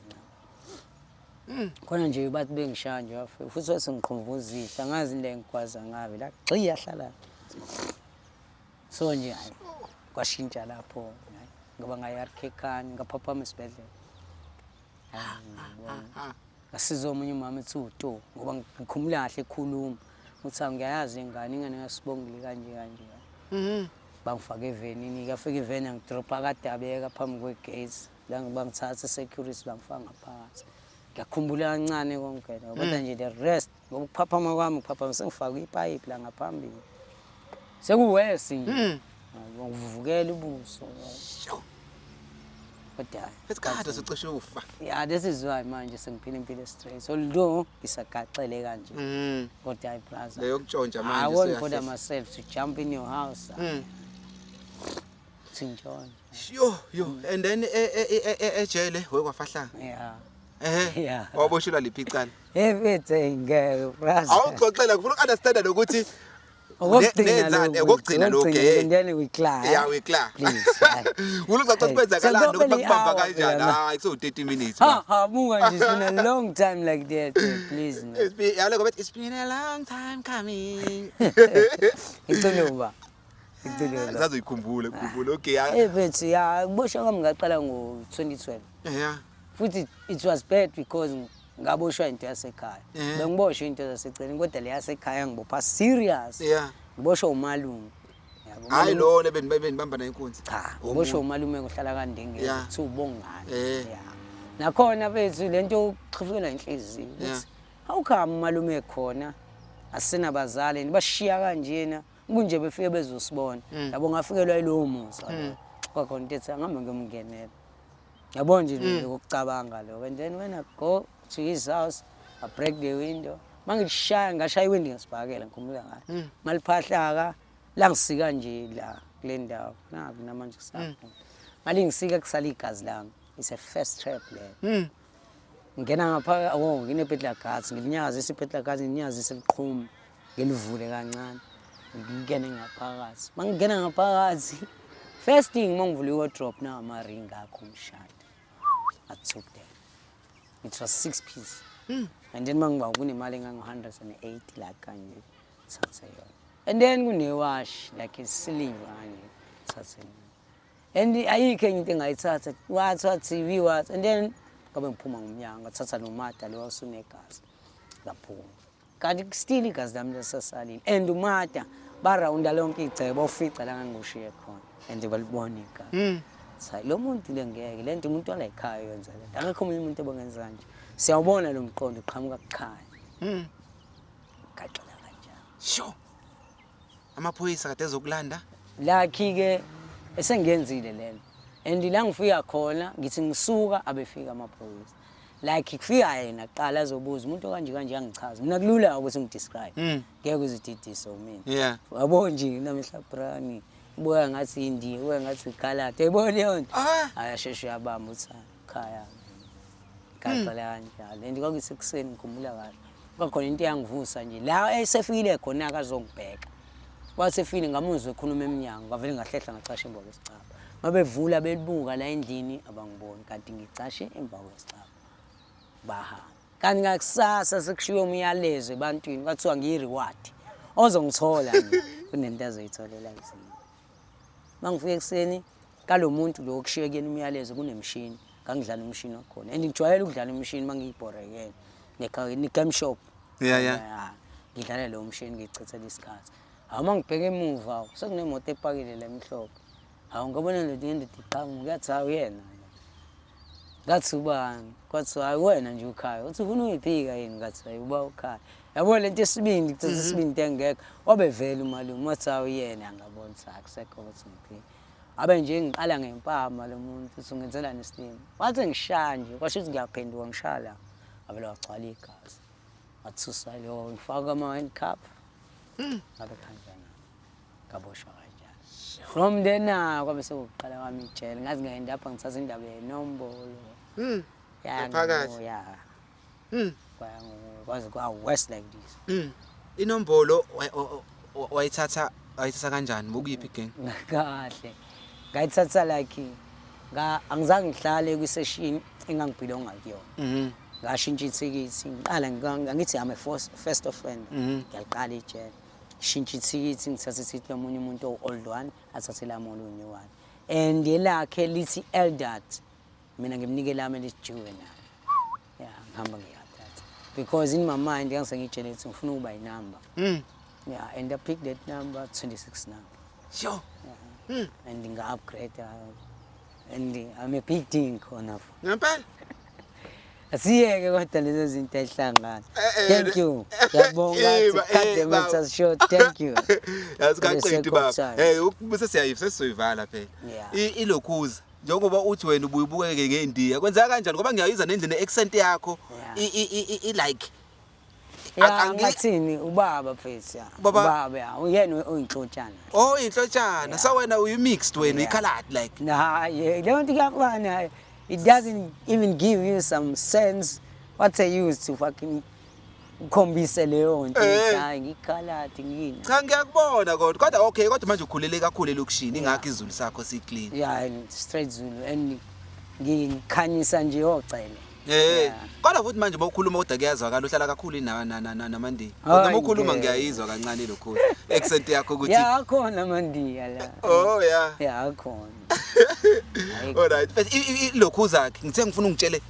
nami. Khona nje bathi bengishaya nje wafika futhi wase ngiqhumvuzile angazi into engigwaza ngayo la gxi yahlala. So nje hayi kwashintsha lapho hayi, ngoba ngayarkhekhani ngaphaphama esibhedlela. Hayi, ngibona. Ngasiza omunye umama ethi uto ngoba ngikhumula kahle ekhuluma ukuthi angiyayazi ingane ingane ngasibongile kanje kanje. Bangifaka evenini kafika iveni angidropha kadabeka phambi kwegate la bangithatha security bangifaka ngaphakathi. Ngiyakhumbula kancane konke lokho kodwa nje the rest ngoba ukuphaphama kwami ngiphaphama sengifakwe ipayipi la ngaphambili. Sekuwesi nje. Ngivukela ubuso. Kodwa hhayi. Isikhathi socishe ufa. Yeah, this is why manje sengiphila impilo straight. Although ngisagaxele kanje. Kodwa hayi brother. Leyo kutshontsha manje I won't bother usuyahlela. myself to jump in your house. Sintshontsha. Yo yo and then ejele wekwafahlanga. Yeah. Ehhe. Yeah. Waboshelwa liphi icala? Hey mfethu ngeke brother. Awuxoxela ngifuna ukunderstand nokuthi Okokugcina nenzani lokhu. okokugcina lokhu eh. And then we clear. Yeah, we clear. Please. hayi. Uluxoxa Hey, kwenzakalani nokuthi sekuphele bakubamba i-hour kanjani? phela. Hayi so 30 minutes. Ha ha buka nje it's been a long time like that. Please man. It's been yalo ngoba it's been a long time coming. Ngicela uba. Ngicela uba. Ngisazoyikhumbula khumbula. Okay. Eh mfethu ya kuboshwa kwami ngaqala ngo-2012. Yeah. Futhi it was bad because ngaboshwa into yasekhaya. Bengiboshwe into zaseceleni kodwa le yasekhaya ngibopha serious. Yeah. Ngiboshwa umalume. Yabo, Hayi umalume- lona benibamba naye inkunzi. Cha, Omunye. ngiboshwa umalume kuhlala kaNdengezi Yeah. kuthiwa uBongani. Eh. Yeah. Nakhona mfethu lento yokuxhifikelwa inhliziyo Yeah. ukuthi how come umalume khona asinabazali bashiya kanjena kunje befike bezosibona. Yabo ngafikelwa yilowo muzwa loyo. Kwakhona into ethi angihambe ngiyomngenela. Yabo nje lokucabanga lokho and then when I go to his house I break the window. Mangishaya ngashaya iwindi ngesibhakela ngikhumbula ngayo. Maliphahlaka langisika nje la kule ndawo naku namanje kusakhona. Malingisika kusala igazi lami. It's a first trap leyo. Ngena ngapha oh ngine-peddler guards ngilinyazisa i-peddler guards ngilinyazise liqhuma ngilivule kancane ngingene ngaphakathi. Mangingena ngaphakathi first thing mangivula i-wardrobe nawo ama-ring akho omshado. I took them. It was 6 piece. And then mangiba kunemali engango-180 la kanye thathe yona. And then kunewashi like isiliva kanje thathe yona. And ayikho enye into engayithatha watha TV what and then ngabe ngiphuma ngomnyango ngathatha nomata lo wasunegazi ngaphuma. Kanti still igazi lami lisasalile and umata Barawunda lonke igceke, bofica la ngangushiye khona and balibona igama. Sayi lo muntu le, ngeke le nto, umuntu wala ekhaya yenza le nto, akekho omunye umuntu obongenza kanje. Siyawubona lo mqondo uqhamuka kukhaya. Gaxela kanjani. Sure, amaphoyisa kade ezokulanda. Lakhi-ke esengiyenzile lento and la ngifika khona, ngithi ngisuka abefika amaphoyisa, like kufika yena kuqala azobuza umuntu okanje kanje, angichaza mina. Kulula ukuthi ngidescribe, ngeke uzididise mina. Yabo nje namehla brani, ubuka ngathi indiya, ubuka ngathi ikhaladi, yayibona leyo nto. Ayasheshe uyabamba ukuthi ah, khaya gaqala kanjalo. And kwakusekuseni, ngikhumbula kahle, kwakhona into eyangivusa nje la esefikile khona akazongibheka. Wathi efile ngamuzwa ekhuluma emnyango, ngavele ngahlehla ngacasha emva kwesicabha. Mabevula belibuka la endlini abangiboni, kanti ngicashe emva kwesicabha. Bahamba. Kanti ngakusasa sekushiwe umyalezo ebantwini, kwathiwa ngiyi-reward ozongithola nje kunento azoyitholela kuzini. Uma ngifika ekuseni kalo muntu lo okushiye kuyena umyalezo, kunemishini, ngangidlala umshini wakhona and ngijwayele ukudlala umshini uma ngiyibhorekele ne-game shop. Yeah. Ngidlala lowo mshini ngichithela isikhathi. Hawu, uma ngibheka emuva sekunemoto epakile le mhlophe. Hawu, ngabona ndoda, indoda iqhamuka, yathi hawu yena. Ngathi ubani? Kwathiwa hayi wena nje ukhaya. Uthi ufuna ungiphika yini? Ngathi hayi uba ukhaya. Yabo lento esibindi, kuthatha isibindi engekho. Wabevela umalume wathi hawu yena, ngabona ukuthi akusekho ukuthi ngiphike. Abe nje ngiqala ngempama lo muntu, uthi ungenzelani isilima. Wathi ngishaya nje, kwasho ukuthi ngiyaphenduka ngishaya la. Wavele wagcwala igazi. Wathusa lo, ngifaka ama-handcuff. Ngabe kanjani? Ngaboshwa kanjani. From then na kwabe sekuqala kwami ijele. Ngazi nga-end up ngithatha indaba yenombolo. Ya. Ngaphakathi. Ya. Kwaya kwaze kwa worse like this. Inombolo wayithatha kanjani? Bokuyiphi gang? Kahle. Ngayithatha like nga angizange ngihlale kwi-session engangibhilonga kuyona. Ngashintsha ithikithi, ngiqala angithi I'm a first offender. Ngiyaliqala ijele. Shintsha ithikithi, ngithatha ithikithi lomunye umuntu owu-old one, athathe lami olunye one. And elakhe lithi adult. Mina ngimnike lami elithi juvenile. Yeah, ngihamba ngiyathatha. Because in my mind ngangise ngitshele ukuthi ngifuna ukuba inumber. Yeah, and I picked that number, 26 number. And nga-upgrade and I'm a big thing khona. Ngempela? Asiyeke kodwa lezo zinto ehlangana. Eh, eh, Thank you. Ngiyabonga. Cut the baba. matters short. Thank you. Yazi For the kaqedi sake of baba. time. Bese sesiyoyivala phela. Yeah. Ilokhuza njengoba uthi wena ubuye ubukeke ngendiya, kwenzeka kanjani? Ngoba ngiyayizwa nendlela ne-accent yakho i like Ya, ngathini, ubaba mfethu, ya. Ubaba- Ubaba, ya, uyena oyinhlotshana. Oh, inhlotshana. So wena uyi mixed, wena uyi-colored like. Nah, yeah, leyo nto kuyafana. It doesn't even give you some sense what they use to fucking ukhombise leyo nto. Hayi, ngikhaladi ngini. Cha, ngiyakubona kodwa okay, kodwa manje ukhulele kakhulu elokishini, ingakho izulu sakho si clean. Yeah, and straight Zulu and ngikhanyisa nje ocele. Kodwa futhi manje mawukhuluma kodwa kuyazwakala uhlala kakhulu na na na namandiya. Kodwa Hayi, mawukhuluma ngeke. ngiyayizwa kancane lokho accent yakho ukuthi Ya, akhona amandiya la. Oh yeah. Ya, akhona. Ayikho. Alright. But ilokhu zakhe ngithe ngifuna ungitshele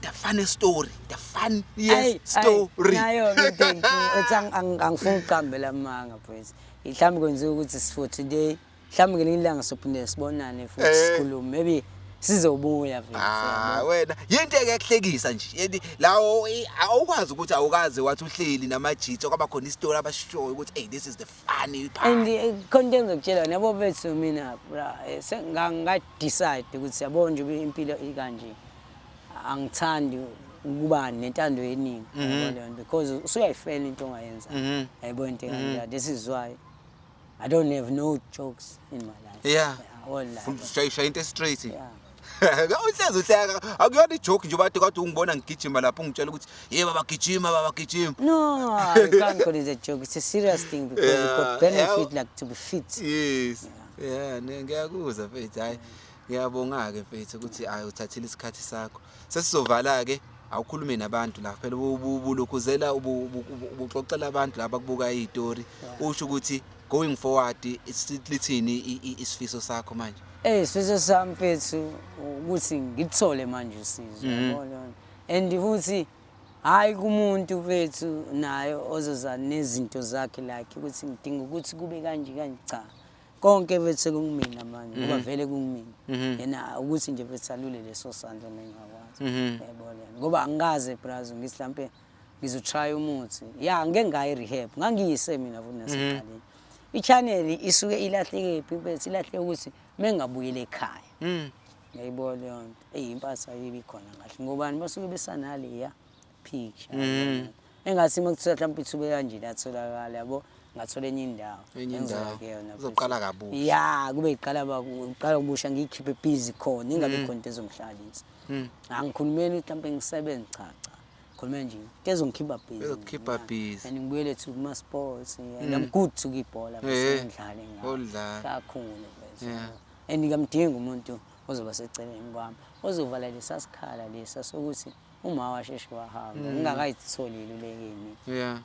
the funny story, the funniest story. Nayo ke thank you. Uthi angifuni ukuqambela amanga mfethu. Mhlawumbe kwenziwa ukuthi for today, mhlawumbe ngelinye ilanga sophinde sibonane futhi sikhulume. Maybe sizobuya mfethu. Ah. Yabo. Wena yinto ekuhlekisa nje. Yini lawo awukwazi ukuthi awukaze wathi uhleli namajitso kwaba khona isitori abashoyo ukuthi hey, this is the funny part. And khona into engizokutshela yona, yabo bethu, mina bra, nga decide ukuthi yabo nje impilo ikanje, angithandi ukuba nentando yeningi, yabo leyo nto, because usuyayifela into ongayenza, yayibona into ekanjalo. This is why I don't have no jokes in my life. All life. Shaya into straight. Yeah. Uhlezi uhleka, akuyona ijoke nje, bathi kade ungibona ngigijima lapho ungitshela ukuthi hey baba, gijima baba, gijima. No, I can't call it a joke. It's a serious thing because you got benefit like to be fit. Yes. Yeah, ngiyakuzwa mfethu. Hayi, ngiyabonga ke mfethu ukuthi hayi uthathile isikhathi sakho. Sesizovala ke, awukhulume nabantu la phela, ubulokhuzela ubuxoxela abantu laba kubuka izitori, usho ukuthi going forward lithini isifiso sakho manje? Isifiso sami mfethu ukuthi ngithole manje usizo, yabo leyo nto. And futhi Hhayi kumuntu mfethu naye ozoza nezinto zakhe like ukuthi ngidinga ukuthi kube kanje kanje, cha. Konke mfethu sekumina manje ngoba vele kungimina. Yena ukuthi nje mfethu alule leso sandla mengakwazi. Yayibona lento. Ngoba angikaze brazo ngithi mhlampe ngizotry umuthi. Ya ngeke ngayi rehab. Ngangiyise mina futhi nasekuqaleni. I-channel isuke ilahleke phi mfethu, ilahleke ukuthi mengabuyela ekhaya. Ngiyayibona leyo nto. Eyi impatho ayibi khona kahle. Ngobani basuke besanaleya picture. Engathi uma kuthiwa mhlawumbe ithuba kanje latholakala yabo, ngathola enye indawo. Enye Engizoya indawo. kuyona futhi. Uzoqala kabusha. Ya, kube iqala uqala kabusha ngiyikhiphe busy khona, ingabi khona into ezongihlalisa. Angikhulumeli ukuthi mhlawumbe ngisebenze, cha cha. Khuluma nje into ezongikhipha busy. Ezokukhipha busy. And ngibuyele to kuma sports and I'm good to ibhola bese ngidlale ngawo. Olidlala. Kakhulu bese. Yeah. And ngiyamdinga umuntu ozoba seceleni kwami ozovala lesa sikhala lesa sokuthi uma washeshe wahamba ngingakayitholi ilulekeni.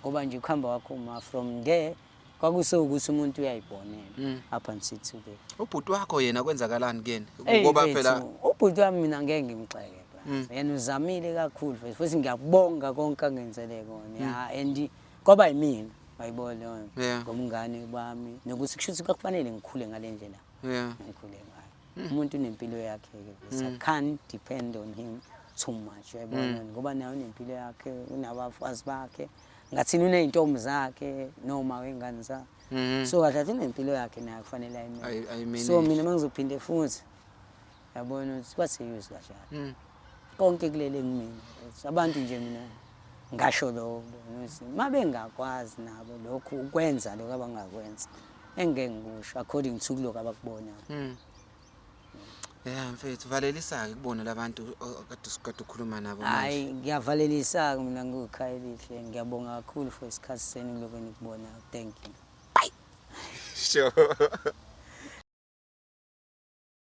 Ngoba nje ukuhamba kwakho uma from there kwakusewukuthi umuntu uyayibonela up until today. Ubhuti wakho yena kwenzakalani kuyena? Eyi, Ngoba mfethu, phela ubhuti wami mina ngeke ngimxeke bra. Yena uzamile kakhulu mfethu, futhi ngiyakubonga konke angenzele kona. Ya, and kwaba yimina wayibona leyo nto. Ngomngane bami nokuthi kusho ukuthi kwakufanele ngikhule ngale ndlela ngikhule ngayo. Umuntu unempilo yakhe-ke mfethu. I can't depend on him too much, uyayibona, ngoba naye unempilo yakhe, unabafazi bakhe, ngathini uney'ntombi zakhe noma wey'ngane zakhe. So kahle kahle unempilo yakhe naye kufanele ayimele. Ayimanage. So mina uma ngizophinde futhi yabona ukuthi what's the use kahle kahle. Konke kulele kumina. Abantu nje mina ngasho lokho ukuthi uma bengakwazi nabo lokhu ukwenza lokhu abangakwenza engeke ngikusho according to kulokhu abakubonayo. Yeah mfethu, valelisa-ke kubona labantu kade ukhuluma nabo manje. Hayi, ngiyavalelisa-ke mina nguKhaya Elihle. Ngiyabonga kakhulu for isikhathi senu kulokhu enikubonayo. Thank you. Sure.